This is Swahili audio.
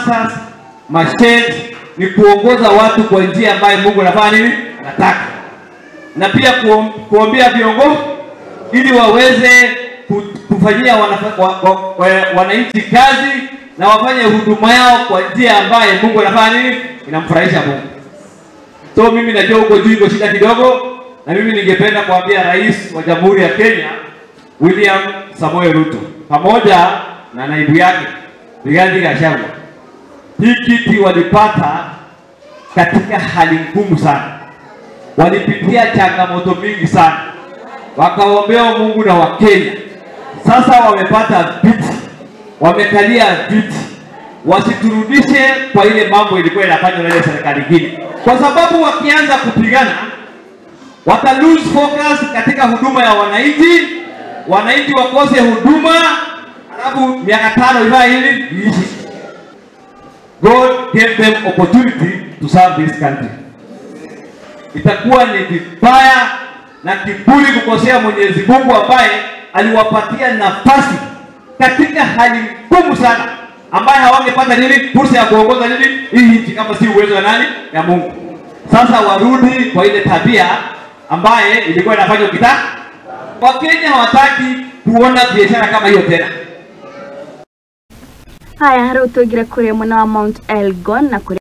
Mapastors, masheikh ni kuongoza watu kwa njia ambayo Mungu anafanya nini? Anataka. Na pia kuombea viongozi ili waweze kufanyia wananchi kazi na wafanye huduma yao kwa njia ambayo Mungu anafanya nini? Inamfurahisha Mungu. So mimi najua huko juu iko shida kidogo, na mimi ningependa kuambia Rais wa Jamhuri ya Kenya William Samoei Ruto pamoja na naibu yake Rigathi Gachagua, hii kiti walipata katika hali ngumu sana, walipitia changamoto mingi sana, wakaombea Mungu na Wakenya. Sasa wamepata viti, wamekalia viti, wasiturudishe kwa ile mambo ilikuwa inafanywa na ile serikali nyingine, kwa sababu wakianza kupigana wata lose focus katika huduma ya wananchi, wananchi wakose huduma, alafu miaka 5 ifaa hili iishi. God gave them opportunity to serve this country. Itakuwa ni vibaya na kiburi kukosea Mwenyezi Mungu ambaye aliwapatia nafasi katika hali ngumu sana, ambaye hawangepata nini fursa ya kuongoza nini hii nchi kama si uwezo wa nani? Ya Mungu. Sasa warudi kwa ile tabia ambaye ilikuwa inafanywa kitambo. Wakenya hawataki kuona biashara kama hiyo tena. Haya, rĩu tũingĩre kũrĩ mwena wa Mount Elgon na kũrĩa